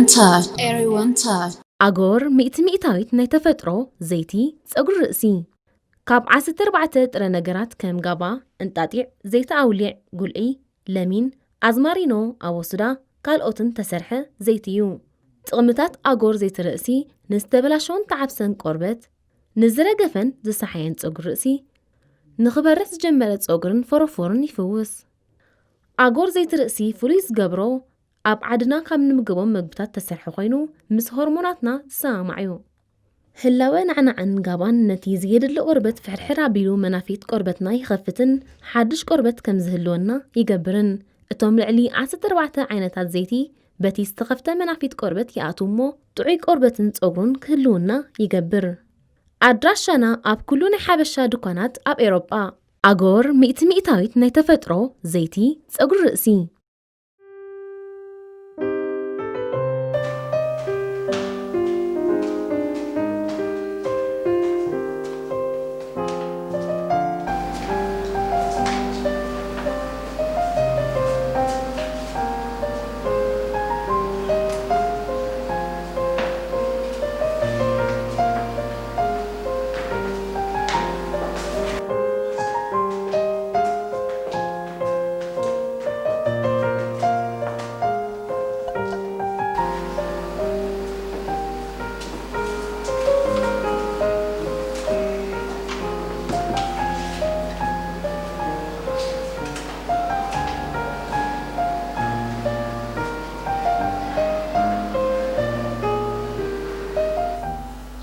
Touch. Everyone touch. ኣጎር ሚእቲ ሚእታዊት ናይ ተፈጥሮ ዘይቲ ጸጉሪ ርእሲ። ካብ ዓሰርተ ኣርባዕተ ጥረ ነገራት ከም ጋባ፣ እንጣጢዕ፣ ዘይቲ ኣውሊዕ፣ ጉልዒ፣ ለሚን፣ ኣዝማሪኖ፣ ኣቦሱዳ፣ ካልኦትን ተሰርሐ ዘይቲ እዩ። ጥቕምታት ኣጎር ዘይቲ ርእሲ ንዝተበላሸውን ተዓብሰን ቆርበት፣ ንዝረገፈን ዝሰሓየን ጸጉሪ ርእሲ፣ ንኽበርህ ዝጀመረ ጸጉርን ፎሮፎርን ይፍውስ። ኣጎር ዘይቲ ርእሲ ፍሉይ ዝገብሮ፣ ኣብ ዓድና ካብ ንምግቦም መግብታት ተሰርሐ ኮይኑ፣ ምስ ሆርሞናትና ዝሰማማዕ እዩ። ህላወ ናዕናዕን ጋባን ነቲ ዘየድሊ ቆርበት ፍሕርሕር ኣቢሉ መናፊት ቆርበትና ይኸፍትን ሓድሽ ቆርበት ከም ዝህልወና ይገብርን። እቶም ልዕሊ ዓሰርተ ኣርባዕተ ዓይነታት ዘይቲ በቲ ዝተኸፍተ መናፊት ቆርበት ይኣትዉ እሞ ጥዑይ ቆርበትን ጸጉሩን ክህልውና ይገብር። ኣድራሻና ኣብ ኩሉ ናይ ሓበሻ ድኳናት ኣብ ኤውሮጳ። ኣጎር ሚእቲ ሚእታዊት ናይ ተፈጥሮ ዘይቲ ጸጉሪ ርእሲ።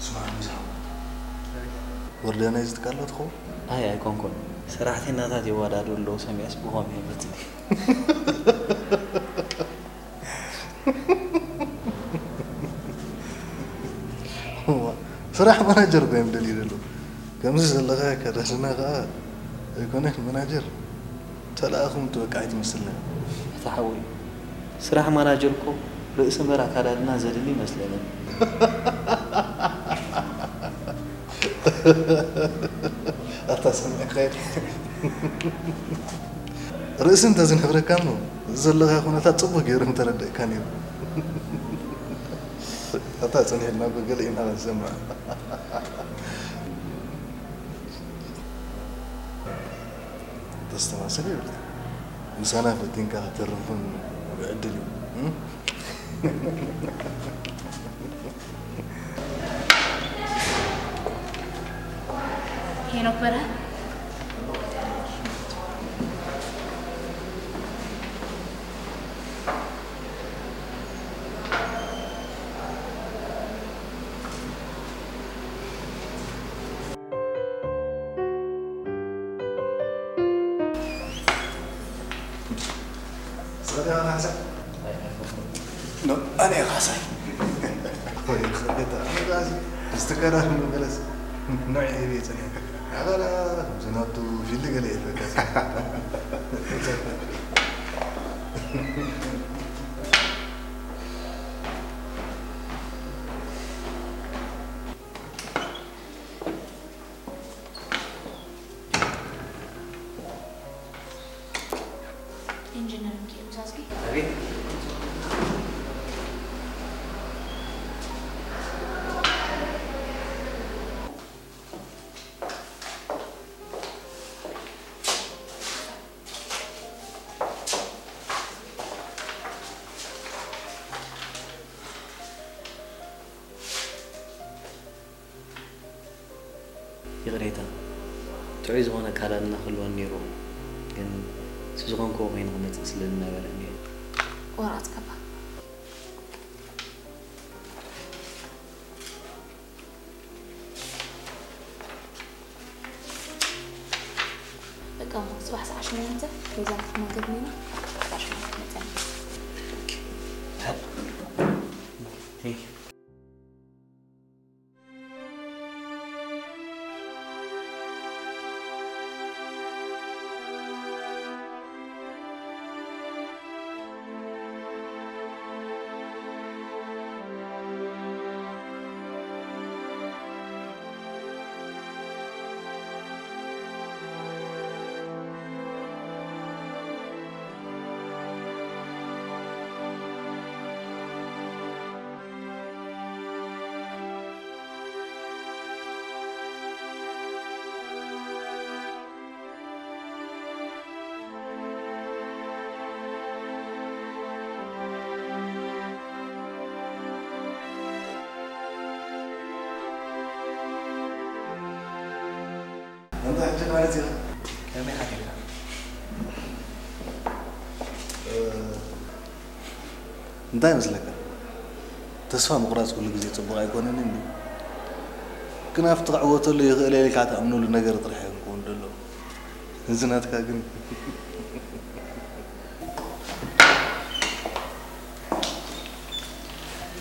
ስማዕ፣ ምሳሕ ወርደና እዩ ዝትካሎ ትኸውን? ኣይ፣ ኣይኮንኩን። ሰራሕተኛታት ይወዳደሩ ኣለዉ፣ ሰሚዐስ ብኾም ይመጽእ። እዋ፣ ስራሕ ማናጀር እኮ እዮም ደልዩ ዘለዉ። ከምዚ ዘለኻ ኣከዳድና ከኣ ኣይኮነን ማናጀር፣ ተለኣኹም ትበቃዕ ኣይትመስልን። ኣታ ሓወይ፣ ስራሕ ማናጀር እኮ ርእሲ እምበር ኣከዳድና ዘድሊ ይመስለንን። ኣታ ሰሚዕካ የለ። ርእሲ እንተዝንህብረካ እሞ፣ እዚ ዘለኻዮ ኩነታት ጽቡቕ ገይሩ ምተረደእካ ነይሩ። ኣታ ጽንሕ ኢልና እኮ ገለ ኢና ክንሰምዕ። ተስተማስል ይብላ። ምሳና ፈቲንካ ከተርፍን ዕድል እዩ። እም? ሄኖክ በርሀ። ኖ፣ ኣነ እየ ካሕሳይ። ወይ፣ ጌታ፣ ኣነ ካሕሲ፣ ዝተቀራረብ መበለስ። ኖዕ እየ ቤት እኔ። ኣበላ፣ ከምዚ ናቱ ፊልድ ገለ እየ ፈካሲ። ኢንጂነር ሚኪኤል ምሳስኪ። ኣቤት። ይቕሬታ፣ ጥዑይ ዝኾነ ኣከዳድና ክህልወኒ ነይርዎ፣ ግን እቲ ዝኾንክዎ ኮይኑ ክመጽእ ስለ ዝነበረ እኒኦ። ወረቐት ቀባ። በቃ እሞ ጽባሕ ሰዓት ሸሞንተ ሚዛን ክትመገብ ኔና፣ ሰዓት ሸሞንተ ትመጽእ። Thank you. ሕጂ ማለት እዩ። ከመይ ሓዲርካ? እ፣ እንታይ ይመስለካ? ተስፋ ምቑራጽ ኩሉ ግዜ ጽቡቕ ኣይኮነን እንድዩ። ግን ኣብቲ ክዕወተሉ ይኽእል እየ ኢልካ ትኣምነሉ ነገር ጥራሕ እዩ ክኸውን ዘለዎ። እዚ ናትካ ግን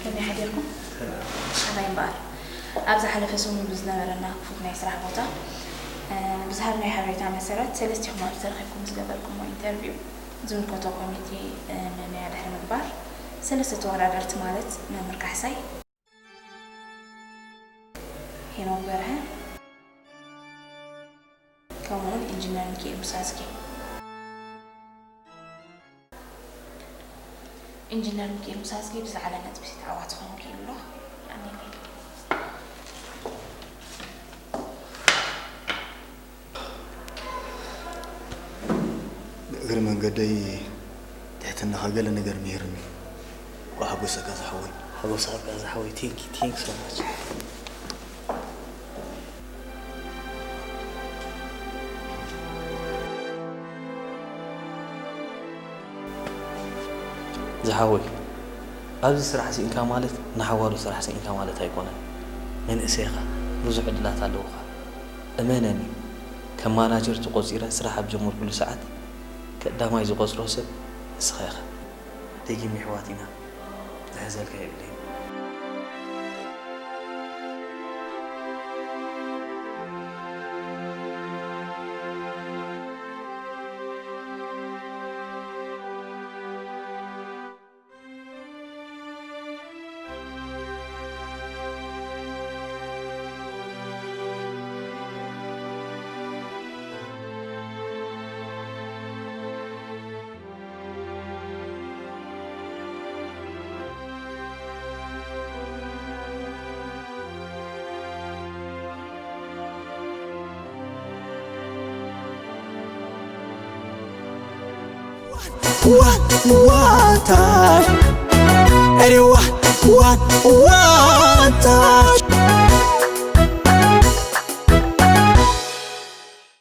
ከመይ ሓዲርኩም? ከመይ እምበኣር? ኣብ ዝሓለፈ ሰሙን ብዝነበረና ክፉት ናይ ስራሕ ቦታ፣ እ፣ ብዝሃብናዮ ሓበሬታ መሰረት፣ ሰለስቲኹም ኣብዚ ተረኺብኩም ዝገበርኩምዎ ኢንተርቪው ዝምልከቶ ኮሚቴ፣ እ፣ መምያ ድሕሪ ምግባር፣ ሰለስተ ተወዳደርቲ ማለት መምህር ካሕሳይ፣ ሄኖክ በርሀ፣ ከምኡውን ኢንጂነር ሚካኤል ሙሳዝጊ። ኢንጂነር ሚካኤል ሙሳዝጊ ብዝዓለ ነጥቢ ተዓዋቲ ክኸውን ክኢሉ ኣሎ። የቐንየለይ። እግሪ መንገደይ ትሕትናኻ ገለ ነገር ምሂርኒ። ኳ ሓጎሰካ ዝሓወይ። ሓጎስ ኣርካ ዝሓወይ። Thank you, thank you so much። ዝሓወይ፣ ኣብዚ ስራሕ ስኢንካ ማለት ንሓዋሩ ስራሕ ስኢንካ ማለት ኣይኮነን። መንእሰይ ኢኻ፣ ብዙሕ ዕድላት ኣለውኻ። እመነኒ፣ ከም ማናጀር ተቖጺረ ስራሕ ኣብ ጀመርኩሉ ሰዓት፣ ቀዳማይ ዝቖጽሮ ሰብ ንስኻ ኢኻ። ደጊም የሕዋት ኢና፣ ዝሕዘልካ የብለይን። One, one time. Anyone, one, one time.